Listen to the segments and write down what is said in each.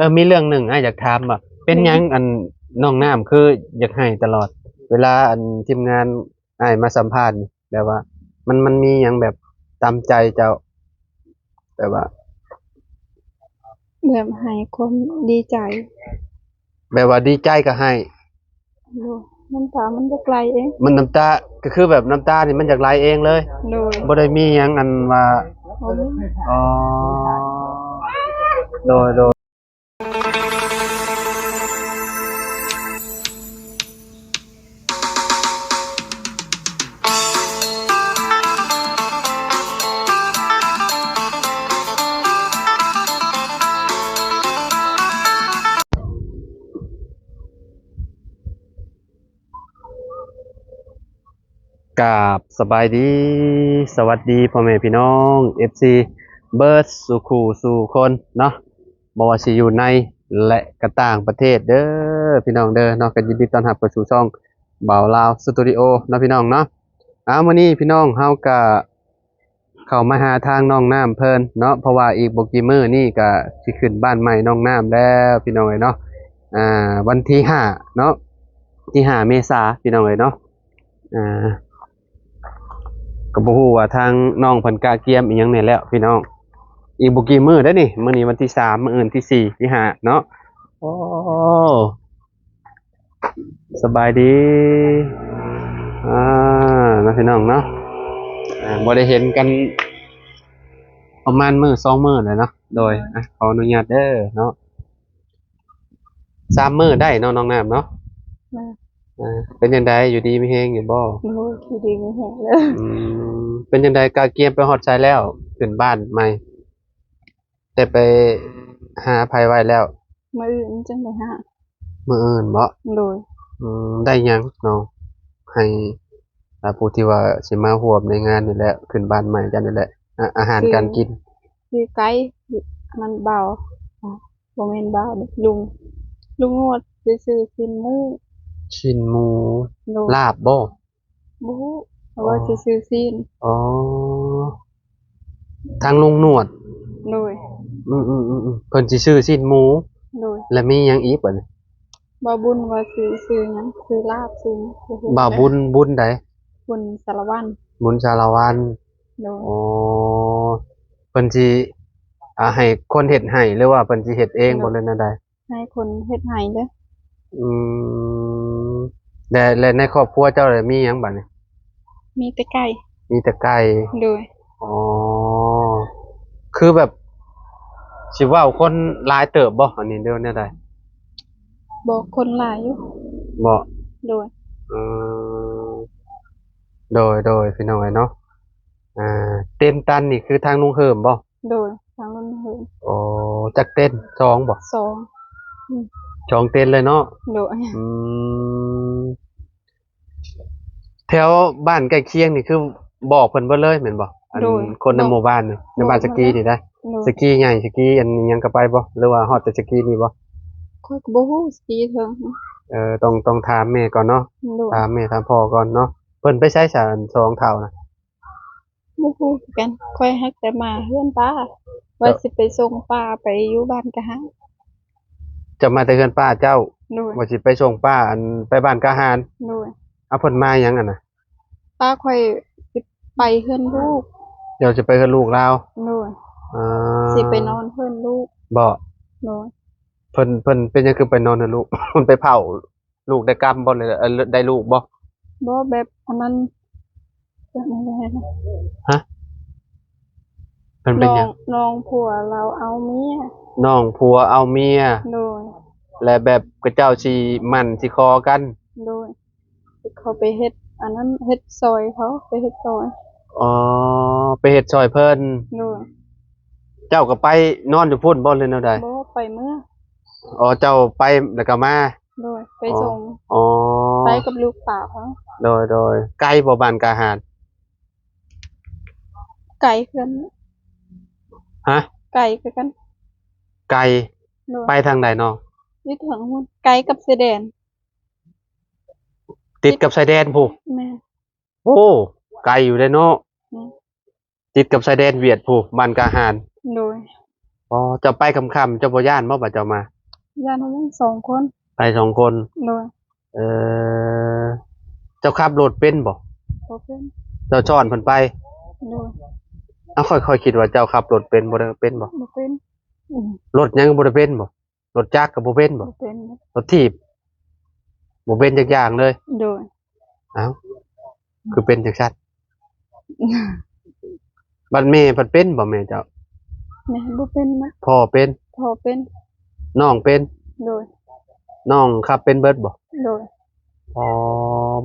ອີ ມີເລື່ອງໜຶ່ງອ້າຍຢາກຖາມວ່າ ເປັນຫຍັງ ໂດຍ ອັນ ນ້ອງນ້ຳຄືຢາກໄຫ້ຕະຫຼອດ ເວລາ ອັນ ທີມງານອ້າຍມາສຳພາດນີ້ ແບບວ່າ ມັນ ມັນມີຫຍັງແບບຕາມໃຈເຈົ້າ ແບບວ່າ ແບບໃຫ້ຄວາມດີໃຈ ແບບວ່າດີໃຈກໍໄຫ້ ໂດຍ ນ້ຳຕາມັນຢາກໄຫຼເອງ ມັນນ້ຳຕາ ກໍຄືແບບນ້ຳຕານີ້ມັນຢາກໄຫຼເອງເລີຍ ໂດຍ ບໍ່ໄດ້ມີຫຍັງອັນວ່າ ບໍ່ມີ ອໍ ໂດຍ ໂດຍ. ກາບສະບາຍດີ ສະຫວັດດີພໍ່ແມ່ພີ່ນ້ອງ ເອັຟຊີ ເບິດສູ່ຄູ່ສູ່ຄົນເນາະ ບໍ່ວ່າຊິຢູ່ໃນ ແລະ ກະຕ່າງປະເທດເດີ ພີ່ນ້ອງເດີເນາະ ກໍຍິນດີຕ້ອນຮັບເຂົ້າສູ່ຊ່ອງບ່າວລາວສະຕູດິໂອເນາະ ພີ່ນ້ອງເນາະ. ເອົາ ມື້ນີ້ພີ່ນ້ອງເຮົາກະ ເຂົ້າມາຫາທາງນ້ອງນ້ຳເພິ່ນເນາະ ເພາະວ່າອີກບໍ່ກີ່ມື້ນີ້ກະຊິຂຶ້ນບ້ານໃໝ່ນ້ອງນ້ຳແລ້ວ ພີ່ນ້ອງເອີຍເນາະ ອ່າ ວັນທີຫ້າເນາະ ທີຫ້າເມສາ ພີ່ນ້ອງເອີຍເນາະ ອ່າ ກໍບໍ່ຮູ້ວ່າທາງນ້ອງເພິ່ນກະກຽມອີ່ຫຍັງແດ່ແລ້ວ ພີ່ນ້ອງ ອີກບໍ່ກີ່ມື້ເດ້ນີ້ ມື້ນີ້ວັນທີສາມ ມື້ອື່ນທີສີ່ ທີຫ້າເນາະ ໂອ້ ສະບາຍດີ ອ່າ ເນາະ ພີ່ນ້ອງເນາະ ອ່າ ບໍ່ໄດ້ເຫັນກັນປະມານມື້ສອງມື້ແລ້ວເນາະ ໂດຍ ອ່າ ຂໍອະນຸຍາດເດີເນາະ ສາມມື້ໄດ້ເນາະ ນ້ອງນ້ຳເນາະ ອ່າ ເປັນຈັ່ງໃດ ຢູ່ດີມີແຮງຢູ່ບໍ່? ໂດຍ ຢູ່ດີມີແຮງເດີ ອືມ ເປັນຈັ່ງໃດ ກະກຽມໄປຮອດໃສແລ້ວ ຂຶ້ນບ້ານໃໝ່? ໄດ້ໄປຫາໃຜໄວ້ແລ້ວ? ມື້ອື່ນຈຶ່ງໄປຫາ. ມື້ອື່ນບໍ? ໂດຍ. ອືມ ໄດ້ຫຍັງນ້ອງ ໃຫ້ ອ່າ ຜູ້ທີ່ວ່າຊິມາຮ່ວມໃນງານນີ້ແຫຼະ ຂຶ້ນບ້ານໃໝ່ເຈົ້ານີ້ແຫຼະ ອາ ອາຫານການກິນ? ຊື້ໄກ່ ມັນເບົາ ບໍ່ແມ່ນເບົາເດ້ ລຸງ ລຸງງວດ ຊື້ຊີ້ນໝູ. ຊີ້ນໝູ? ໂດຍ. ລາບບໍ? ບໍ່ຮູ້ ເພາະວ່າຊິຊື້ຊີ້ນ. ອໍ ທາງລຸງໜວດ. ໂດຍ. ອືມໆໆໆ ເພິ່ນຊິຊື້ຊີ້ນໝູ. ໂດຍ. ແລ້ວມີຫຍັງອີກບັດນີ້? ບ່າວບຸນວ່າຊິຊື້ຫຍັງ ຊື້ລາບ ຊື້ຫຍັງ ບໍ່ຮູ້. ບ່າວບຸນ ບຸນໃດ? ບຸນສາລະວັນ. ບຸນສາລະວັນ. ໂດຍ. ອໍ ເພິ່ນຊິ ອ່າ ໃຫ້ຄົນເຮັດໃຫ້ ຫຼືວ່າເພິ່ນຊິເຮັດເອງບໍ ຫຼືແນວໃດ? ໃຫ້ຄົນເຮັດໃຫ້ເດີ. ອືມ ແລະ ແລະ ໃນຄອບຄົວເຈົ້າລະມີຫຍັງບັດນີ້? ມີແຕ່ໄກ່. ມີແຕ່ໄກ່. ໂດຍ. ອໍ ຄືແບບ ຊິເວົ້າຄົນຫຼາຍເຕີບບໍ່ ອັນນີ້ ຫຼືແນວໃດ? ບໍ່ ຄົນຫຼາຍຢູ່. ບໍ່? ໂດຍ. ອືມ ໂດຍໆ ພີ່ນ້ອງເອີຍເນາະ ອ່າ ເຕັນຕັນນີ້ຄືທາງລຸງເຮີມບໍ່? ໂດຍ ທາງລຸງເຮີມ. ໂອ້ ຈັກເຕັນ? ສອງບໍ່? ສອງ. ອືມ ສອງເຕັນເລີຍເນາະ. ໂດຍ. ອືມ ແຖວບ້ານໃກ້ຄຽງນີ້ຄືບອກເພິ່ນເບິດເລີຍແມ່ນບໍ່? ອັນ ໂດຍ ຄົນໃນໝູ່ບ້ານນີ້ ໃນບ້ານສະກີນີ້ໄດ໋. ໂດຍ. ສະກີໃຫຍ່ ສະກີອັນຫຍັງກໍໄປບໍ່ ຫຼືວ່າຮອດແຕ່ສະກີນີ້ບໍ່? ຂ້ອຍກໍບໍ່ຮູ້ ສະກີເທິງ. ເອີ ຕ້ອງ ຕ້ອງຖາມແມ່ກ່ອນເນາະ. ໂດຍ. ຖາມແມ່ຖາມພໍ່ກ່ອນເນາະ. ເພິ່ນໄປໃສຊະ ອັນສອງເຖົ້ານະ? ບໍ່ຮູ້ຄືກັນ ຂ້ອຍຮັກແຕ່ມາເຮືອນປ້າ ວ່າຊິໄປສົ່ງປ້າໄປຢູ່ບ້ານກະຫານ. ເຈົ້າມາແຕ່ເຮືອນປ້າເຈົ້າ? ໂດຍ. ວ່າຊິໄປສົ່ງປ້າ ອັນ ໄປບ້ານກະຫານ. ໂດຍ. ເອົາ ເພິ່ນມາຫຍັງຫັ້ນນະ? ປ້າຂ້ອຍຊິໄປເຮືອນລູກ. ເຈົ້າຊິໄປເຮືອນລູກລາວ? ໂດຍ. ອ່າ ຊິໄປນອນເຮືອນລູກ. ບໍ່? ໂດຍ. ເພິ່ນ ເພິ່ນເປັນຫຍັງຄືໄປນອນເຮືອນລູກ? ເພິ່ນໄປເຝົ້າ ລູກໄດ້ກຳບໍ່ ຫຼື ເອີ ໄດ້ລູກບໍ່? ບໍ່ ແບບອັນນັ້ນ ແບບນັ້ນແຫຼະ. ຮະ? ມັນເປັນຫຍັງ? ນ້ອງ ນ້ອງຜົວລາວເອົາເມຍ. ນ້ອງຜົວເອົາເມຍ. ໂດຍ. ແລະ ແບບເຂົາເຈົ້າຊິໝັ້ນຊິຂໍກັນ. ໂດຍ. ເຂົາໄປເຮັດອັນນັ້ນ ເຮັດຊ່ອຍເຂົາ ໄປເຮັດຊ່ອຍ. ອໍ ໄປເຮັດຊ່ອຍເພິ່ນ. ໂດຍ. ເຈົ້າກໍໄປນອນຢູ່ພຸ້ນບໍ່ ຫຼືແນວໃດ? ບໍ່ ໄປເມືອ. ອໍ ເຈົ້າໄປແລ້ວກໍມາ. ໂດຍ ໄປສົ່ງ. ອໍ ໄປກັບລູກສາວເຂົາ. ໂດຍໆ. ໄກບໍ່ ບ້ານກາຫານ? ໄກຄືກັນ. ຮະ? ໄກຄືກັນ. ໄກ. ໂດຍ. ໄປທາງໃດນ້ອງ? ຢູ່ທາງພຸ້ນ ໄກກັບຊາຍແດນ. ຕິດກັບຊາຍແດນພຸ້ນ. ແມ່ນ. ໂອ້ ໄກຢູ່ເດ້ເນາະ. ແມ່ນ. ຕິດກັບຊາຍແດນຫວຽດພຸ້ນ ບ້ານກາຫານ. ໂດຍ. ອໍ ເຈົ້າໄປຄ່ຳໆ ເຈົ້າບໍ່ຢ້ານບໍ່ ບາດເຈົ້າມາ? ຢ້ານນຳສອງຄົນ. ໄປສອງຄົນ. ໂດຍ. ເອີ ເຈົ້າຂັບລົດເປັນບໍ່? ບໍ່ເປັນ. ເຈົ້າຊ້ອນເພິ່ນໄປ? ໂດຍ. ເອົາ ຂ້ອຍ ຂ້ອຍຄິດວ່າເຈົ້າຂັບລົດເປັນ ບໍ່ໄດ້ເປັນບໍ່? ບໍ່ເປັນ. ອືມ ລົດຫຍັງກໍບໍ່ໄດ້ເປັນບໍ່? ລົດຈັກກໍບໍ່ເປັນບໍ່? ບໍ່ເປັນ. ລົດຖີບບໍ່ເປັນຈັກຢ່າງເລີຍ? ໂດຍ. ເອົ້າ ຄືເປັນຈັ່ງຊັ້ນ? ບັດແມ່ພັດເປັນບໍ່ແມ່ເຈົ້າ? ແມ່ບໍ່ເປັນນະ. ພໍ່ເປັນ? ພໍ່ເປັນ. ນ້ອງເປັນ? ໂດຍ. ນ້ອງຂັບເປັນເບິດບໍ່? ໂດຍ. ອໍ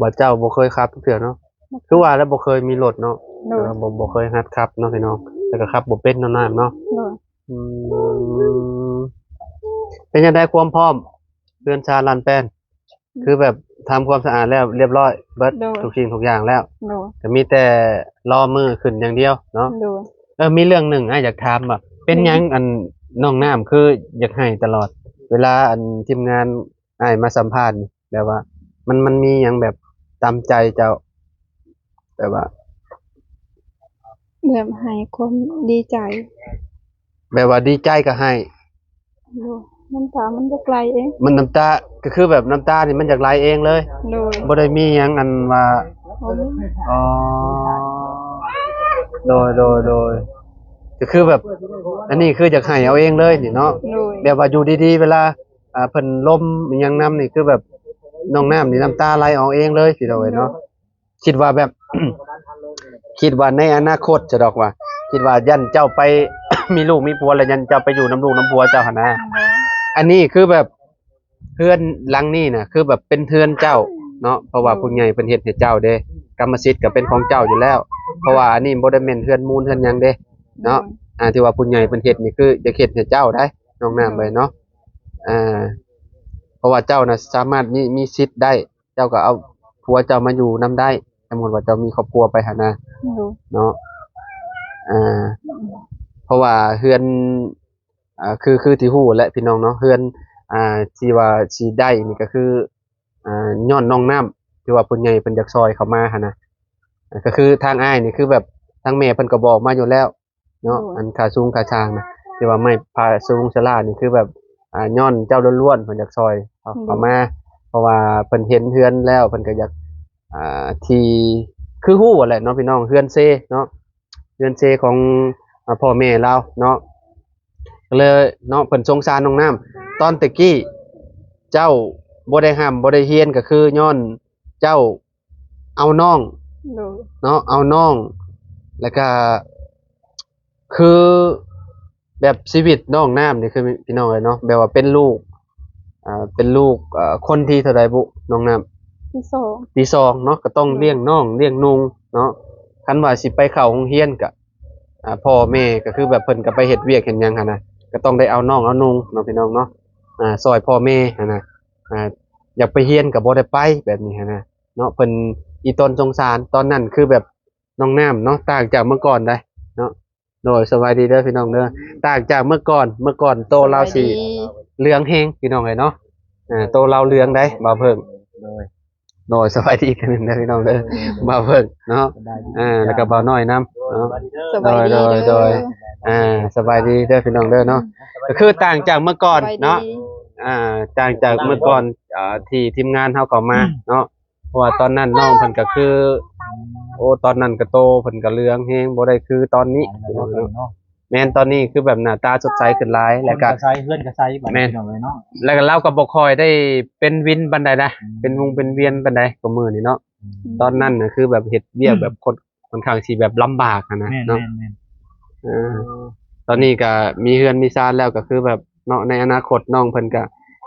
ບັດເຈົ້າບໍ່ເຄີຍຂັບຈັກເທື່ອເນາະ? ບໍ່ເຄີຍ. ຄືວ່າແລ້ວບໍ່ເຄີຍມີລົດເນາະ? ໂດຍ. ແຕ່ວ່າບໍ່ ບໍ່ເຄີຍຫັດຂັບເນາະພີ່ນ້ອງ ແລ້ວກໍຂັບບໍ່ເປັນເນາະ ນ້ຳເນາະ? ໂດຍ. ອືມ ເປັນຈັ່ງໃດຄວາມພ້ອມເຮືອນຊານລານແປນ? ອືມ ຄືແບບທຳຄວາມສະອາດແລ້ວ ລຽບຮ້ອຍເບິດ? ໂດຍ. ທຸກສິ່ງທຸກຢ່າງແລ້ວ? ໂດຍ. ກໍມີແຕ່ລໍມື້ຂຶ້ນຢ່າງດຽວເນາະ? ໂດຍ. ເອີ ມີເລື່ອງໜຶ່ງອ້າຍຢາກຖາມວ່າ ເປັນຫຍັງ ອືມ ອັນ ນ້ອງນ້ຳຄືຢາກໄຫ້ຕະຫຼອດ ເວລາ ອັນ ທີມງານອ້າຍມາສຳພາດນີ້ ແບບວ່າ ມັນ ມັນມີຫຍັງແບບຕາມໃຈເຈົ້າ ແບບວ່າ ແບບໃຫ້ຄວາມດີໃຈ? ແບບວ່າດີໃຈກໍໄຫ້. ໂດຍ. ນ້ຳຕາມັນຢາກໄຫຼເອງ. ມັນນ້ຳຕາ ກໍຄືແບບນ້ຳຕານີ້ມັນຢາກໄຫຼເອງເລີຍ? ໂດຍ. ບໍ່ໄດ້ມີຫຍັງອັນວ່າ ບໍ່ມີ. ອໍ ໂດຍ ໂດຍ ໂດຍ. ກໍຄືແບບ ອັນນີ້ຄືຢາກໄຫ້ເອົາເອງເລີຍນີ້ເນາະ? ໂດຍ. ແບບວ່າຢູ່ດີໆ ເວລາ ອ່າ ເພິ່ນລົມອີ່ຫຍັງນຳນີ້ ຄືແບບນ້ອງນ້ຳນີ້ນ້ຳຕາໄຫຼອອກເອງເລີຍ ພີ່ນ້ອງເອີຍເນາະ. ໂດຍ. ຄິດວ່າແບບ ຄິດວ່າໃນອະນາຄົດ ສະດອກວ່າ ຄິດວ່າຢ້ານເຈົ້າໄປ ມີລູກມີຜົວ ແລ້ວຢ້ານເຈົ້າໄປຢູ່ນຳລູກນຳຜົວເຈົ້າຫັ້ນນະ. ໂດຍ. ອັນນີ້ຄືແບບເຮືອນຫຼັງນີ້ນະ ຄືແບບເປັນເຮືອນເຈົ້າເນາະ ເພາະວ່າ ໂດຍ ຜູ້ໃຫຍ່ເພິ່ນເຮັດໃຫ້ເຈົ້າເດ້ ກຳມະສິດກໍເປັນຂອງເຈົ້າຢູ່ແລ້ວ ເພາະວ່າອັນນີ້ບໍ່ໄດ້ແມ່ນເຮືອນມູນເຮືອນຫຍັງເດ້ເນາະ. ໂດຍ. ອ່າ ທີ່ວ່າຜູ້ໃຫຍ່ເພິ່ນເຮັດນີ້ ຄືຢາກເຮັດໃຫ້ເຈົ້າໄດ໋ ນ້ອງນ້ຳເອີຍເນາະ. ໂດຍ. ອ່າ ເພາະວ່າເຈົ້ານະສາມາດມີ ມີສິດໄດ້ ເຈົ້າກໍເອົາຜົວເຈົ້າມາຢູ່ນຳໄດ້ ສົມມຸດວ່າເຈົ້າມີຄອບຄົວໄປຫັ້ນນະ. ໂດຍ. ເນາະ ອ່າ ເພາະວ່າເຮືອນ ອ່າ ຄື ຄືທີ່ຮູ້ແຫຼະພີ່ນ້ອງເນາະ ເຮືອນ ອ່າ ທີ່ວ່າຊິໄດ້ນີ້ກໍຄື ອ່າ ຍ້ອນນ້ອງນ້ຳ ທີ່ວ່າຜູ້ໃຫຍ່ເພິ່ນຢາກຊ່ອຍເຂົ້າມາຫັ້ນນະ. ອ່າ ກໍຄືທາງອ້າຍນີ້ ຄືແບບທາງແມ່ເພິ່ນກໍບອກມາຢູ່ແລ້ວ ເນາະ. ໂດຍ. ອັນຄ່າສູງຄ່າຊ່າງນະ ທີ່ວ່າໄມ້ພາຍຸງສາລານີ້ ຄືແບບ ອ່າ ຍ້ອນເຈົ້າລ້ວນໆ ເພິ່ນຢາກຊ່ອຍເຂົ້າ ໂດຍ ເຂົ້າມາ ເພາະວ່າເພິ່ນເຫັນເຮືອນແລ້ວ ເພິ່ນກໍຢາກ ອ່າ ທີ່ ຄືຮູ້ຫັ້ນແຫຼະເນາະພີ່ນ້ອງ ເຮືອນເຊເນາະ ເຮືອນເຊຂອງ ອ່າ ພໍ່ແມ່ລາວເນາະ ກໍເລີຍເນາະ ເພິ່ນສົງສານນ້ອງນ້ຳ. ຕອນແຕ່ກີ້ເຈົ້າບໍ່ໄດ້ຮ່ຳບໍ່ໄດ້ຮຽນ ກໍຄືຍ້ອນເຈົ້າ ເອົານ້ອງ ໂດຍ ເນາະ ເອົານ້ອງ ແລ້ວກະຄືແບບຊີວິດນ້ອງນ້ຳນີ້ ຄື ພີ່ນ້ອງເອີຍເນາະ ແບບວ່າເປັນລູກ ອ່າ ເປັນລູກ ເອີ ຄົນທີເທົ່າໃດບຸ ນ້ອງນ້ຳ? ທີສອງ ທີສອງເນາະ ກໍຕ້ອງ ໂດຍ ລ້ຽງນ້ອງລ້ຽງນຸ່ງເນາະ. ຄັນວ່າຊິໄປເຂົ້າໂຮງຮຽນກະ ອ່າ ພໍ່ແມ່ກໍຄືແບບເພິ່ນກໍໄປເຮັດວຽກເຮັດຫຍັງຫັ້ນນະ ກໍຕ້ອງໄດ້ເອົານ້ອງເອົານຸ່ງເນາະ ພີ່ນ້ອງເນາະ ອ່າ ຊ່ອຍພໍ່ແມ່ຫັ້ນນະ. ອ່າ ຢາກໄປຮຽນກໍບໍ່ໄດ້ໄປແບບນີ້ຫັ້ນນະ ເນາະ ເພິ່ນອີ່ຕົນສົງສານ. ຕອນນັ້ນຄືແບບນ້ອງນ້ຳເນາະ ຕ່າງຈາກເມື່ອກ່ອນໄດ໋ເນາະ. ໂດຍ ສະບາຍດີເດີພີ່ນ້ອງເດີ. ຕ່າງຈາກເມື່ອກ່ອນ ເມື່ອກ່ອນໂຕລາວສີ ສະບາຍດີ ເຫຼືອງແຮງພີ່ນ້ອງເອີຍເນາະ. ອ່າ ໂຕລາວເຫຼືອງໄດ໋ ບ່າວເຜິ້ງ. ໂດຍ ໂດຍ ສະບາຍດີອີກເທື່ອໜຶ່ງເດີພີ່ນ້ອງເດີ ບ່າວເຜິ້ງເນາະ. ອ່າ ແລ້ວກໍບ່າວນ້ອຍນຳເນາະ. ສະບາຍດີເດີ ໂດຍ ໂດຍ ອ່າ ສະບາຍດີເດີພີ່ນ້ອງເດີເນາະ. ກໍຄືຕ່າງຈາກເມື່ອກ່ອນເນາະ ສະບາຍດີ ອ່າ ຕ່າງຈາກເມື່ອກ່ອນ ອ່າ ທີ່ທີມງານເຮົາເຂົ້າມາເນາະ. ເພາະວ່າຕອນນັ້ນນ້ອງເພິ່ນກໍຄື ໂອ້ ຕອນນັ້ນກໍໂຕເພິ່ນກໍເຫຼືອງແຮງ ບໍ່ໄດ້ຄືຕອນນີ້. ແມ່ນ ຕອນນີ້ຄືແບບໜ້າຕາສົດໃສຂຶ້ນຫຼາຍ ແລ້ວກໍ ຄົນກໍໃສ ເຮືອນກໍໃສ ບາດນີ້ ແມ່ນ ພີ່ນ້ອງເອີຍເນາະ. ແລ້ວກໍລາວກໍບໍ່ຄ່ອຍໄດ້ເປັນວິນປານໃດນະ ອືມ ເປັນວົງເປັນວຽນປານໃດກວ່າມື້ນີ້ເນາະ. ອືມ ຕອນນັ້ນນະຄືແບບເຮັດວຽກ ອືມ ແບບຄົນ ຄ່ອນຂ້າງຊິແບບລຳບາກຫັ້ນນະ ແມ່ນ ເນາະ ແມ່ນ ແມ່ນ. ເອີ ເອີ ຕອນນີ້ກໍມີເຮືອນມີຊານແລ້ວ ກໍຄືແບບ ເນາະ ໃນອະນາຄົດນ້ອງເພິ່ນກະ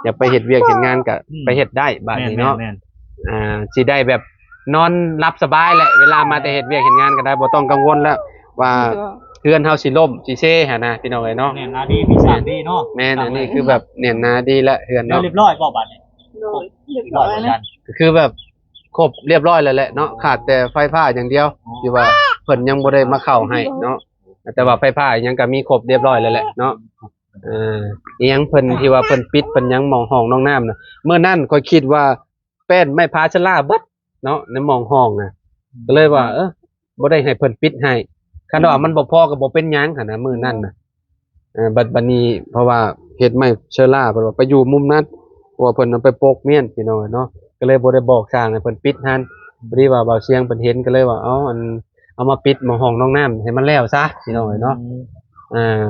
ຢາກໄປເຮັດວຽກເຮັດງານກະ ອືມ ໄປເຮັດໄດ້ບາດນີ້ເນາະ. ແມ່ນໆໆ ອ່າ ຊິໄດ້ແບບນອນຫຼັບສະບາຍແຫຼະ ເວລາມາແຕ່ເຮັດວຽກເຮັດງານກໍໄດ້ ບໍ່ຕ້ອງກັງວົນແລ້ວວ່າ ແມ່ນ ເຮືອນເຮົາຊິລົ້ມຊິເຊຫັ້ນນະ ພີ່ນ້ອງເອີຍເນາະ. ແໜ້ນໜາດີ ມີສານດີເນາະ. ແມ່ນ ອັນນີ້ຄືແບບແໜ້ນໜາດີແຫຼະເຮືອນເນາະ. ແລ້ວຮຽບຮ້ອຍບໍ່ບາດນີ້? ໂດຍ ຮຽບຮ້ອຍ ຮຽບຮ້ອຍ ແລ້ວ ກໍຄືແບບຄົບຮຽບຮ້ອຍແລ້ວແຫຼະເນາະ ອືມ ຂາດແຕ່ໄຟຟ້າຢ່າງດຽວ ທີ່ວ່າເພິ່ນຍັງບໍ່ໄດ້ມາເຂົ້າໃຫ້ເນາະ. ແຕ່ວ່າໄຟຟ້າອີ່ຫຍັງກໍມີຄົບຮຽບຮ້ອຍແລ້ວແຫຼະເນາະ. ເອີ ອີ່ຫຍັງເພິ່ນທີ່ວ່າເພິ່ນປິດ ເພິ່ນຍັງໝອງຫ້ອງນ້ອງນ້ຳນະ ມື້ນັ້ນຂ້ອຍຄິດວ່າແປ້ນໄມ້ພາຊະລາເບິດເນາະ ໃນໝອງຫ້ອງນະ ກໍເລີຍວ່າ ເອີ ບໍ່ໄດ້ໃຫ້ເພິ່ນປິດໃຫ້ ຄັນວ່າມັນບໍ່ພໍກໍບໍ່ເປັນຫຍັງຫັ້ນນະ ມື້ນັ້ນນະ. ເອີ ບັດ ບັດນີ້ ເພາະວ່າເຮັດໄມ້ເຊື້ອລາ ເພິ່ນວ່າໄປຢູ່ມຸມນັ້ນ ເພາະວ່າເພິ່ນເອົາໄປປົກມ້ຽນ ພີ່ນ້ອງເອີຍເນາະ ກໍເລີຍບໍ່ໄດ້ບອກຊ່າງໃຫ້ເພິ່ນປິດຫັ້ນ. ພໍດີວ່າບ່າວຊຽງເພິ່ນເຫັນ ກໍເລີຍວ່າ ເອົາ ອັນ ເອົາມາປິດໝ່ອງຫ້ອງນ້ອງນ້ຳໃຫ້ມັນແລ້ວຊະ ພີ່ນ້ອງເອີຍເນາະ. ອືມ ອ່າ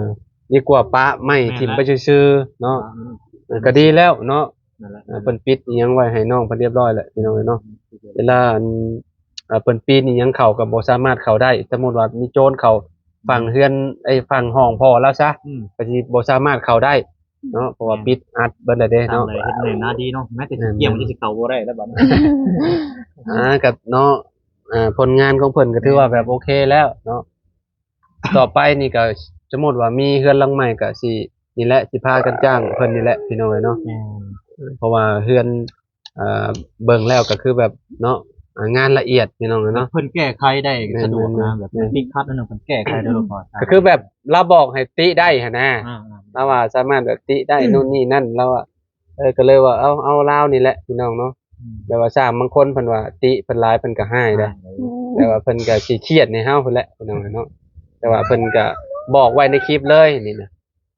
ດີກວ່າປະໄມ້ຖິ້ມໄປຊື່ໆເນາະ. ແມ່ນລະ ເອີ ກໍດີແລ້ວເນາະ. ນັ້ນແຫຼະ ເອີ ເພິ່ນປິດອີ່ຫຍັງໄວ້ໃຫ້ນ້ອງເພິ່ນຮຽບຮ້ອຍແລ້ວ ພີ່ນ້ອງເອີຍເນາະ. ອືມ ເວລາ ອັນ ເອີ ເພິ່ນປີນອີ່ຫຍັງເຂົ້າກໍບໍ່ສາມາດເຂົ້າໄດ້. ສົມມຸດວ່າມີໂຈນເຂົ້າຝັ່ງເຮືອນ ອືມ ໄອ້ຝັ່ງຫ້ອງພໍ່ລາວຊະ ອືມ ກໍຊິບໍ່ສາມາດເຂົ້າໄດ້ເນາະ ເພາະວ່າ ແມ່ນ ປິດອັດເບິດແລ້ວເດ້ເນາະ. ເຮັດໃນໜ້າດີເນາະ ແມ້ແຕ່ຊິກຽມ ແມ່ນໆ ກໍຊິເຂົ້າບໍ່ໄດ້ແລ້ວບັດນີ້. ອ່າ ກໍເນາະ ອ່າ ຜົນງານຂອງເພິ່ນກໍຖືວ່າແບບໂອເຄແລ້ວເນາະ. ຕໍ່ໄປນີ້ກໍສົມມຸດວ່າມີເຮືອນຫຼັງໃໝ່ກໍຊິ ນີ້ແຫຼະ ຊິພາກັນຈ້າງເພິ່ນນີ້ແຫຼະ ພີ່ນ້ອງເອີຍເນາະ. ແມ່ນ ເພາະວ່າເຮືອນ ເອີ ເບິ່ງແລ້ວກໍຄືແບບເນາະ ອ່າ ງານລະອຽດ ພີ່ນ້ອງເອີຍເນາະ. ເພິ່ນແກ້ໄຂໄດ້ ແມ່ນໆ ສະດວກນະ ແບບຕິດຂັດນັ້ນເພິ່ນແກ້ໄຂໄດ້. ກໍຄືແບບລາວບອກໃຫ້ຕິໄດ້ຫັ້ນນະ. ອ່າໆ ລາວວ່າສາມາດແບບຕິໄດ້ ອືມ ໂນ່ນນີ້ນັ້ນ ລາວວ່າ ເອີ ກໍເລີຍວ່າ ເອົາ ເອົາລາວນີ້ແຫຼະ ພີ່ນ້ອງເນາະ. ອືມ ແບບວ່າຊ່າງບາງຄົນເພິ່ນວ່າຕິເພິ່ນຫຼາຍເພິ່ນກໍຮ້າຍເດ້. ອືມ ແຕ່ວ່າເພິ່ນກໍຊິຄຽດໃຫ້ເຮົາພຸ້ນແຫຼະ ພີ່ນ້ອງເນາະ. ແຕ່ວ່າເພິ່ນກໍບອກໄວ້ໃນຄລິບເລີຍນີ້ນະ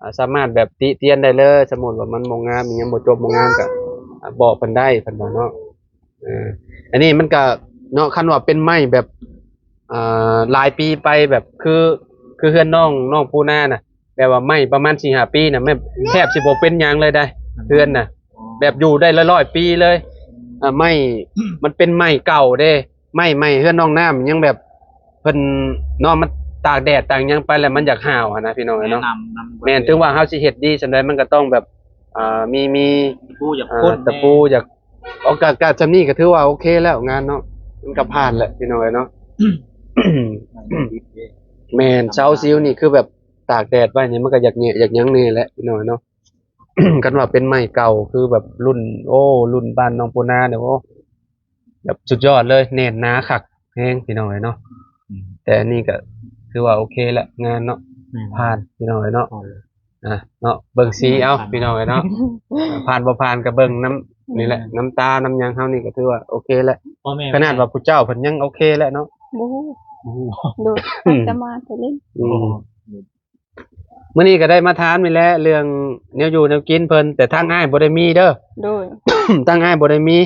ອ່າ ສາມາດແບບຕິຕຽນໄດ້ເລີຍ. ສົມມຸດວ່າມັນບໍ່ງາມ ມີຫຍັງບໍ່ຈົບບໍ່ງາມ ກໍ ອ່າ ບອກເພິ່ນໄດ້ ເພິ່ນວ່າເນາະ. ເອີ ອັນນີ້ມັນກະເນາະ ຄັນວ່າເປັນໄມ້ແບບ ອ່າ ຫຼາຍປີໄປ ແບບຄື ຄືເຮືອນນ້ອງ ນ້ອງປູນານະ ແບບວ່າໄມ້ປະມານສີ່ຫ້າປີນະ ແມ່ນແທບຊິບໍ່ເປັນຫຍັງເລີຍໄດ໋ ເຮືອນນະ ແບບຢູ່ໄດ້ຫຼາຍໆປີເລີຍ. ອ່າ ໄມ້ ມັນເປັນໄມ້ເກົ່າເດ້ ໄມ້ໃໝ່ເຮືອນນ້ອງນ້ຳຍັງແບບ ເພິ່ນເນາະ ມັນຕາກແດດຕາກຫຍັງໄປແລ້ວມັນຢາກຫ້າວຫັ້ນນະ ພີ່ນ້ອງເອີຍເນາະ. ແມ່ນ ເຖິງວ່າເຮົາຊິເຮັດດີສ່ຳໃດ ມັນກໍຕ້ອງແບບ ອ່າ ມີ ມີ ຕະປູຢາກ ອ່າ ຄົນ ຕະປູຢາກ ເອົາ ກະ ກະສ່ຳນີ້ກໍຖືວ່າໂອເຄແລ້ວ ງານເນາະ ມັນກໍຜ່ານແຫຼະ ພີ່ນ້ອງເອີຍເນາະ. ແມ່ນ ເສົາຊິວນີ້ຄືແບບຕາກແດດໄວ້ນີ້ ມັນກໍຢາກແຍະຢາກຫຍັງແດ່ແຫຼະ ພີ່ນ້ອງເອີຍເນາະ. ຄັນວ່າເປັນໄມ້ເກົ່າ ຄືແບບລຸ້ນ ໂອ້ ລຸ້ນບ້ານນ້ອງປູນານີ້ ໂອ້ ແບບສຸດຍອດເລີຍ ແໜ້ນໜາຄັກແຮງ ພີ່ນ້ອງເອີຍເນາະ. ອືມ ແຕ່ອັນນີ້ກໍຖືວ່າໂອເຄແຫຼະ ງານເນາະ. ແມ່ນ ຜ່ານ ພີ່ນ້ອງເອີຍເນາະ. ຜ່ານ ອ່າ ເນາະ ເບິ່ງສີເອົາ ຜ່ານ ພີ່ນ້ອງເອີຍເນາະ. ຜ່ານບໍ່ຜ່ານກໍເບິ່ງນຳ ນີ້ແຫຼະ ແມ່ນ ນຳຕານຳຫຍັງເຮົານີ້ກໍຖືວ່າໂອເຄແຫຼະ. ພໍ່ແມ່ ຂະໜາດວ່າຜູ້ເຈົ້າເພິ່ນຍັງໂອເຄແຫຼະເນາະ. ບໍ່ຮູ້ ບໍ່ຮູ້ ໂດຍ ອືມ ອາດຈະມາແຕ່ຫຼິ້ນ. ອືມ ອໍ ມື້ນີ້ກໍໄດ້ມາຖາມນີ້ແຫຼະ ເລື່ອງແນວຢູ່ແນວກິນເພິ່ນ ແຕ່ທາງອ້າຍບໍ່ໄດ້ມີເດີ. ໂດຍ ທາງອ້າຍບໍ່ໄດ້ມີ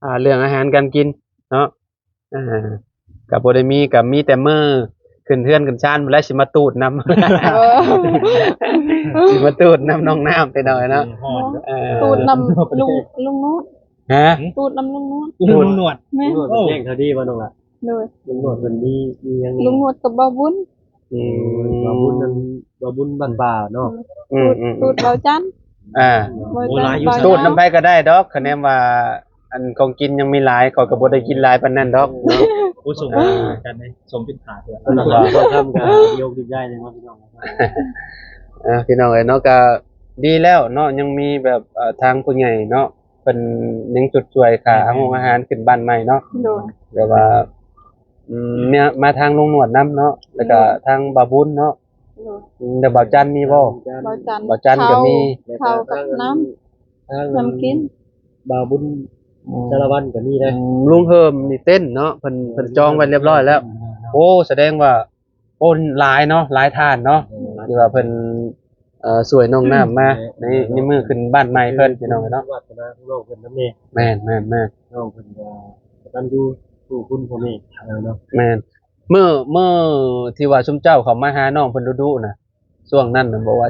ອ່າ ເລື່ອງອາຫານການກິນເນາະ. ອ່າ ກໍບໍ່ໄດ້ມີ ກໍມີແຕ່ມື້ຂຶ້ນເຮືອນຂຶ້ນຊານພຸ້ນແຫຼະ ຊິມາຕູດນຳ ເອີ ຊິມາຕູດນຳນ້ອງນ້ຳໄປໜ້ອຍເນາະ. ເອີ ຕູດນຳລຸງ ລຸງໜວດ. ຮະ? ຕູດນຳລຸງໜວດ. ລຸງໜວດ. ແມ່ນ ລຸງໜວດເພິ່ນແຈ້ງຂ່າວດີບໍ່ນ້ອງລະ? ໂດຍ ລຸງໜວດເພິ່ນມີ ມີຫຍັງ ລຸງໜວດກັບບ່າວບຸນ. ອືມ ບ່າວບຸນນັ້ນ ບ່າວບຸນບ້ານປ່າເນາະ. ອືມໆໆ ຕູດ ຕູດບ່າວຈັນ. ອ່າ ໂອ້ ຫຼາຍຢູ່ ຕູດນຳໃຜກໍໄດ້ດອກ ຄະແນນວ່າ ອັນຂອງກິນຍັງມີຫຼາຍ ຂ້ອຍກໍບໍ່ໄດ້ກິນຫຼາຍປານນັ້ນດອກ. ໂອ້ ສົ່ງ ອ່າ ກັນເດ້ ສົ່ງຈົນຂາດເລີຍ. ເພິ່ນວ່າ ເພິ່ນວ່າ ເພິ່ນວ່າ ເອີ ພີ່ນ້ອງເອີຍເນາະ ກໍດີແລ້ວເນາະ ຍັງມີແບບ ເອີ ທາງຜູ້ໃຫຍ່ເນາະ ເພິ່ນຍັງຊົດຊ່ວຍຄ່າ ໂດຍ ໂຮງອາຫານຂຶ້ນບ້ານໃໝ່ເນາະ. ໂດຍ ແບບວ່າ ອືມ ມາ ມາທາງລຸງໜວດນຳເນາະ ແລ້ວກໍ ໂດຍ ທາງບ່າວບຸນເນາະ. ໂດຍ ອືມ ແລ້ວບ່າວຈັນມີບໍ່? ບ່າວຈັນ ບ່າວຈັນກໍມີ ເຂົ້າກັບນ້ຳ ທາງ ນ້ຳກິນ ບ່າວບຸນ ອືມ ສາລະວັນກໍມີເດ້. ອືມ ລຸງເຮີມນີ້ເຕັນເນາະ ເພິ່ນ ເອີ ເພິ່ນຈອງໄວ້ຮຽບຮ້ອຍແລ້ວ. ໂອ້ ສະແດງວ່າ ໂອ້ ຫຼາຍເນາະ ຫຼາຍທ່ານເນາະ ເອີ ທີ່ວ່າເພິ່ນ ເອີ ຊ່ວຍນ້ອງນ້ຳມາ ໃນ ໃນມື້ຂຶ້ນບ້ານໃໝ່ເພິ່ນ ພີ່ນ້ອງເນາະ. ວາດສະໜາຂອງນ້ອງເພິ່ນນຳເດ້. ແມ່ນໆໆ ນ້ອງເພິ່ນກໍກະຕັນຢູ່ ຮູ້ຄຸນພໍ່ແມ່ເນາະ. ແມ່ນ ມື້ ມື້ທີ່ວ່າຊຸມເຈົ້າເຂົ້າມາຫານ້ອງເພິ່ນດຸໆນະ ຊ່ວງນັ້ນນະ ບອກວ່າ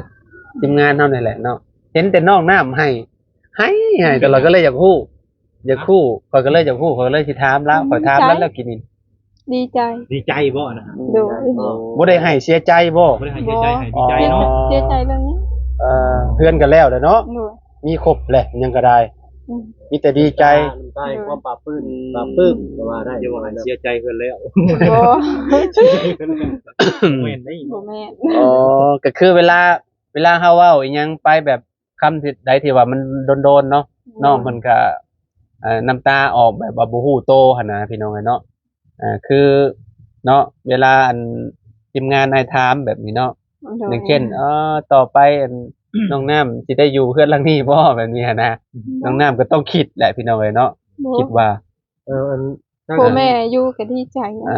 ທີມງານເຮົານີ້ແຫຼະເນາະ ເຫັນແຕ່ນ້ອງນ້ຳໄຫ້ ໄຫ້ ໄຫ້ຕະຫຼອດ ກໍເລີຍຢາກຮູ້ ຢາກຮູ້ ຂ້ອຍກໍເລີຍຢາກຮູ້ ຂ້ອຍກໍເລີຍຊິຖາມລາວ. ຂ້ອຍຖາມລາວແລ້ວກີ້ນີ້ ດີໃຈ ດີໃຈບໍ່ນະ? ໂດຍ ບໍ່ໄດ້ໄຫ້ເສຍໃຈບໍ່? ບໍ່ໄດ້ໄຫ້ເສຍໃຈ ໃຫ້ດີໃຈເນາະ. ເສຍໃຈເລື່ອງຫຍັງ? ເອີ ເຮືອນກໍແລ້ວແຫຼະເນາະ. ໂດຍ ມີຄົບແຫຼະ ຫຍັງກໍໄດ້ ອືມ ມີແຕ່ດີໃຈ ນ້ຳຕາແຫ່ງຄວາມປາບປື້ມ ອືມ ປາບປື້ມກໍວ່າໄດ້. ຢ່າວ່າໃຫ້ເສຍໃຈເຮືອນແລ້ວ ບໍ່ ບໍ່ແມ່ນເດ້ ບໍ່ແມ່ນ. ອໍ ກໍຄືເວລາ ເວລາເຮົາເວົ້າອີ່ຫຍັງໄປແບບ ຄຳໃດທີ່ວ່າມັນໂດນໆເນາະ ໂດຍ ນ້ອງເພິ່ນກໍ ເອີ ນ້ຳຕາອອກແບບວ່າບໍ່ຮູ້ໂຕຫັ້ນນະ ພີ່ນ້ອງເອີຍເນາະ. ເອີ ຄືເນາະ ເວລາອັນທີມງານອ້າຍຖາມແບບນີ້ເນາະ ໂດຍ ຢ່າງເຊັ່ນ ເອີ ຕໍ່ໄປອັນ ນ້ອງນ້ຳຊິໄດ້ຢູ່ເຮືອນຫຼັງນີ້ບໍ່ ແບບນີ້ຫັ້ນນະ ອືມ ນ້ອງນ້ຳກໍຕ້ອງຄິດແຫຼະ ພີ່ນ້ອງເອີຍເນາະ. ບໍ່ ຄິດວ່າ ເອີ ອັນ ພໍ່ແມ່ຢູ່ກໍດີໃຈ. ອ່າ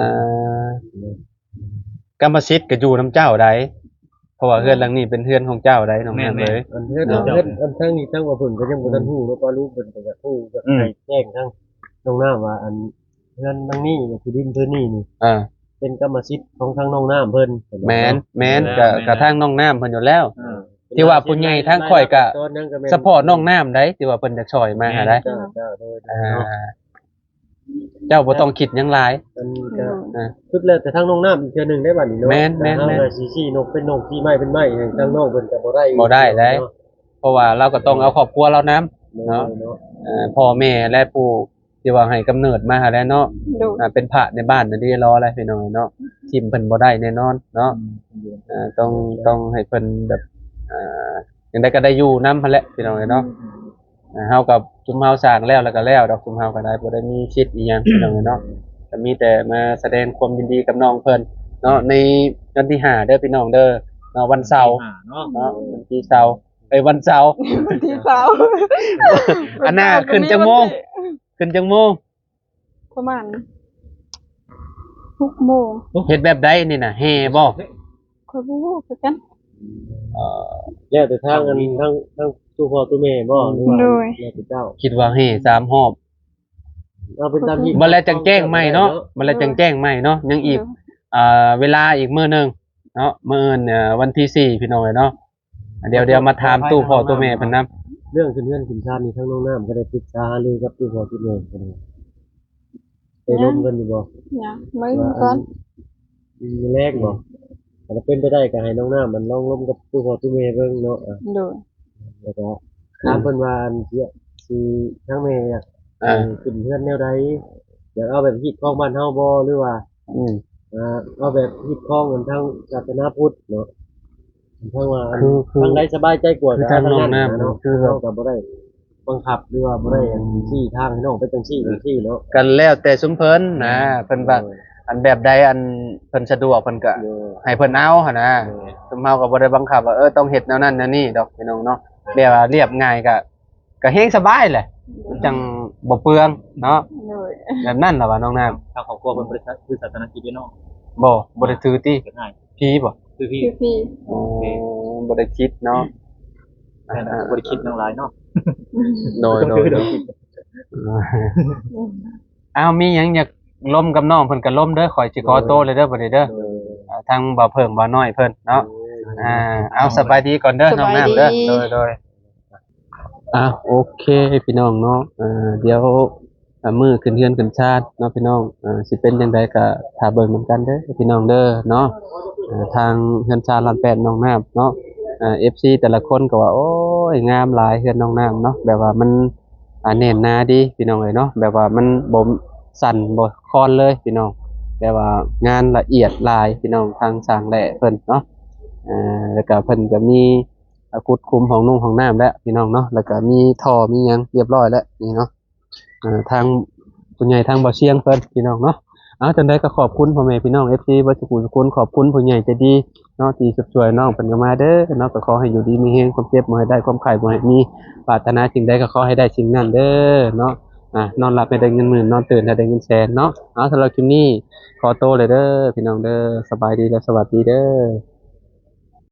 ກຳມະສິດກໍຢູ່ນຳເຈົ້າໃດ ເພາະວ່າເຮືອນຫຼັງນີ້ເປັນເຮືອນຂອງເຈົ້າໃດ໋ ນ້ອງນ້ຳເອີຍ. ອັນເຮືອນ ເນາະ ເຮືອນ ອັນທາງນີ້ທາງວ່າເພິ່ນກໍຍັງບໍ່ທັນຮູ້ເນາະ ວ່າລູກເພິ່ນກໍຢາກຮູ້ ຢາກ ອືມ ໃຫ້ແຈ້ງທາງນ້ອງນ້ຳວ່າ ອັນເຮືອນຫຼັງນີ້ ທີ່ດິນພື້ນນີ້ນີ້ ອ່າ ເປັນກຳມະສິດຂອງທາງນ້ອງນ້ຳເພິ່ນ. ແມ່ນ ແມ່ນ ແມ່ນ ກະ ແມ່ນ ກະທາງນ້ອງນ້ຳເພິ່ນຢູ່ແລ້ວ. ອ່າ ທີ່ວ່າຜູ້ໃຫຍ່ທາງຂ້ອຍກະ ສະເພາະນ້ອງນ້ຳໃດ໋ ທີ່ວ່າເພິ່ນຈະຊ່ອຍມາໃຫ້ໄດ້. ເຈົ້າ ເຈົ້າ ໂດຍ ອ່າ ເນາະ ເຈົ້າບໍ່ຕ້ອງຄິດຫຍັງຫຼາຍ. ອັນນີ້ກໍ ອ່າ ສຸດແລ້ວແຕ່ທາງນ້ອງນ້ຳອີກເທື່ອໜຶ່ງໄດ້ບັດນີ້ເນາະ. ແມ່ນ ແມ່ນ ແມ່ນ ແຕ່ເຮົາກໍຊິຊີ້ນົກເປັນນົກ ຊີ້ໄມ້ເປັນໄມ້ ໃຫ້ທາງນ້ອງເພິ່ນກໍບໍ່ໄດ້ ບໍ່ໄດ້ໃດ໋ ເນາະ ເພາະວ່າລາວກໍຕ້ອງເອົາຄອບຄົວລາວນຳ ໂດຍ ເນາະ ເນາະ ເອີ ພໍ່ແມ່ ແລະ ຜູ້ທີ່ວ່າໃຫ້ກຳເນີດມາຫັ້ນແຫຼະເນາະ. ໂດຍ ອ່າ ເປັນພະໃນບ້ານນະເດ ລໍແຫຼະ ພີ່ນ້ອງເອີຍເນາະ ຖິ້ມເພິ່ນບໍ່ໄດ້ແນ່ນອນເນາະ. ອືມ ອ່າ ຕ້ອງ ຕ້ອງໃຫ້ເພິ່ນແບບ ອ່າ ຈັ່ງໃດກໍໄດ້ຢູ່ນຳຫັ້ນແຫຼະ ພີ່ນ້ອງເອີຍເນາະ. ອືມ ອ່າ ເຮົາກໍ ຊຸມເຮົາສ້າງແລ້ວ ແລ້ວກໍແລ້ວດອກ ຊຸມເຮົາກໍໄດ້ ບໍ່ໄດ້ມີສິດອີ່ຫຍັງ ພີ່ນ້ອງເອີຍເນາະ. ກໍມີແຕ່ມາສະແດງຄວາມຍິນດີກັບນ້ອງເພິ່ນເນາະ ໃນວັນທີຫ້າເດີ ພີ່ນ້ອງເດີເນາະ ວັນເສົາ ວັນທີຫ້າເນາະ ເນາະ ວັນທີເສົາ ເອີຍ ວັນເສົາ ວັນທີເສົາ. ອັນນ່າ ຂຶ້ນຈັກໂມງ? ຂຶ້ນຈັກໂມງ? ປະມານຫົກໂມງ. ເຮັດແບບໃດນີ້ນະ ແຫ່ບໍ່? ຂ້ອຍບໍ່ຮູ້ຄືກັນ. ເອີ ແລ້ວແຕ່ທາງອັນ ທາງ ທາງຕູ້ພໍ່ຕູ້ແມ່ບໍ່ ຫຼືວ່າ ໂດຍ ແລ້ວແຕ່ເຈົ້າ? ຄິດວ່າແຫ່ສາມຮອບ. ເອົາເປັນຕາມທີ່ ບັດແລ້ວຈັ່ງແຈ້ງໃໝ່ເນາະ ໂດຍ ບັດແລ້ວຈັ່ງແຈ້ງໃໝ່ເນາະ. ຍັງອີກ ໂດຍ ອ່າ ເວລາອີກມື້ໜຶ່ງເນາະ ມື້ອື່ນ ເອີ ວັນທີສີ່ ພີ່ນ້ອງເອີຍເນາະ. ດຽວ ດຽວມາຖາມຕູ້ພໍ່ຕູ້ແມ່ເພິ່ນນຳ. ເລື່ອງຂຶ້ນເຮືອນຂຶ້ນຊານນີ້ ທາງນ້ອງນ້ຳກໍໄດ້ປຶກສາຫາລືກັບຕູ້ພໍ່ຕູ້ແມ່ເພິ່ນ ໄດ້ລົມກັນຢູ່ບໍ່? ຍັງ ມື້ກ່ອນ ມື້ແລງບໍ່? ຖ້າເປັນໄປໄດ້ກໍໃຫ້ນ້ອງນ້ຳມັນລອງລົມກັບຕູ້ພໍ່ຕູ້ແມ່ເບິ່ງເນາະ. ໂດຍ ແລ້ວກໍຖາມເພິ່ນວ່າ ອັນຊິ ຊິ ທາງແມ່ຢາກ ອ່າ ໃຫ້ຂຶ້ນເຮືອນແນວໃດ? ຢາກເອົາແບບຮີດຄອງບ້ານເຮົາບໍ່ ຫຼືວ່າ ອືມ ອ່າ ເອົາແບບຮີດຄອງອັນທາງສາສະໜາພຸດເນາະ? ເພາະວ່າ ຄື ຄື ທາງໃດສະບາຍໃຈກວ່າ ຄືທາງນ້ອງນ້ຳ ກໍເອົາທາງນັ້ນນະເນາະ. ຄື ເຮົາກໍບໍ່ໄດ້ບັງຄັບ ຫຼືວ່າບໍ່ໄດ້ ອືມ ຊີ້ທາງໃຫ້ນ້ອງໄປຈັ່ງຊີ້ຈັ່ງຊີ້ເນາະ. ກໍແລ້ວແຕ່ຊຸມເພິ່ນນະ ແມ່ນ ເພິ່ນວ່າ ໂດຍ ອັນແບບໃດ ອັນເພິ່ນສະດວກ ເພິ່ນກໍ ໂດຍ ໃຫ້ເພິ່ນເອົາຫັ້ນນະ. ໂດຍ ຊຸມເຮົາກໍບໍ່ໄດ້ບັງຄັບວ່າ ເອີ ຕ້ອງເຮັດແນວນັ້ນແນວນີ້ດອກ ພີ່ນ້ອງເນາະ. ແບບວ່າລຽບງ່າຍກໍ ກໍແຮງສະບາຍແຫຼະ ມັນຈັ່ງບໍ່ເປືອງເນາະ. ໂດຍ ແບບນັ້ນລະວ່ານ້ອງນ້ຳ. ທາງຄອບຄົວເພິ່ນບໍ່ໄດ້ຖືສາສະໜາຄຣິດເດ້ເນາະ? ບໍ່ ບໍ່ໄດ້ຖືຕິ. ຜີບໍ່? ຄືຜີ ຄືຜີ. ອໍ ບໍ່ໄດ້ຄິດເນາະ. ແມ່ນ ອ່າ ບໍ່ໄດ້ຄິດຫຍັງຫຼາຍເນາະ. ໂດຍ ໂດຍ ໂດຍ. ອ້າວ ມີຫຍັງຢາກລົມກັບນ້ອງເພິ່ນກໍລົມເດີ ຂ້ອຍຊິຂໍໂຕເລີຍເດີ ໂດຍ ບັດນີ້ເດີ. ໂດຍ ອ່າ ທາງບ່າວເຜິ້ງ ບ່າວນ້ອຍເພິ່ນເນາະ. ໂດຍ ອ່າ ເອົາ ສະບາຍດີກ່ອນເດີ ສະບາຍດີ ນ້ອງນ້ຳເດີ. ໂດຍ ໂດຍ. ອ່ະ ໂອເຄ ພີ່ນ້ອງເນາະ ເອີ ດຽວ ອ່າ ມື້ຂຶ້ນເຮືອນຂຶ້ນຊານເນາະ ພີ່ນ້ອງ ເອີ ຊິເປັນຈັ່ງໃດກໍຖ້າເບິ່ງນຳກັນເດີ ພີ່ນ້ອງເດີເນາະ. ເອີ ທາງເຮືອນຊານລ້ານແປດນ້ອງນ້ຳເນາະ ເອີ ເອັຟຊີແຕ່ລະຄົນກໍວ່າ ໂອ້ຍ ງາມຫຼາຍເຮືອນນ້ອງນ້ຳເນາະ ແບບວ່າມັນ ອ່າ ແໜ້ນໜາດີ ພີ່ນ້ອງເອີຍເນາະ ແບບວ່າມັນບໍ່ສັ່ນບໍ່ຄອນເລີຍ ພີ່ນ້ອງ ແບບວ່າງານລະອຽດຫຼາຍ ພີ່ນ້ອງ ທາງຊ່າງແຫຼະເພິ່ນເນາະ. ເອີ ແລ້ວກໍເພິ່ນກໍມີ ອ່າ ຂຸດຂຸມຫ້ອງນຸ່ງຫ້ອງນ້ຳແລ້ວ ພີ່ນ້ອງເນາະ ແລ້ວກໍມີທໍ່ມີຫຍັງຮຽບຮ້ອຍແລ້ວນີ້ເນາະ. ເອີ ທາງຜູ້ໃຫຍ່ທາງບ່າວຊຽງເພິ່ນ ພີ່ນ້ອງເນາະ. ເອົາ ຈັ່ງໃດກໍຂອບຄຸນພໍ່ແມ່ພີ່ນ້ອງ ເອັຟຊີ ເບິດສູ່ຜູ້ສູ່ຄົນ ຂອບຄຸນຜູ້ໃຫຍ່ໃຈດີເນາະ ທີ່ຊ່ວຍນ້ອງເພິ່ນກໍມາເດີເນາະ. ກໍຂໍໃຫ້ຢູ່ດີມີແຮງ ຄວາມເຈັບບໍ່ໃຫ້ໄດ້ ຄວາມໄຂ້ບໍ່ໃຫ້ມີ ປາດຖະໜາສິ່ງໃດກໍຂໍໃຫ້ໄດ້ສິ່ງນັ້ນເດີເນາະ. ອ່າ ນອນຫຼັບໃຫ້ໄດ້ເງິນໝື່ນ ນອນຕື່ນໃຫ້ໄດ້ເງິນແສນເນາະ. ເອົາ ສຳລັບຄລິບນີ້ຂໍໂຕເລີຍເດີ ພີ່ນ້ອງເດີ. ສະບາຍດີ ແລະ ສະຫວັດດີເດີ.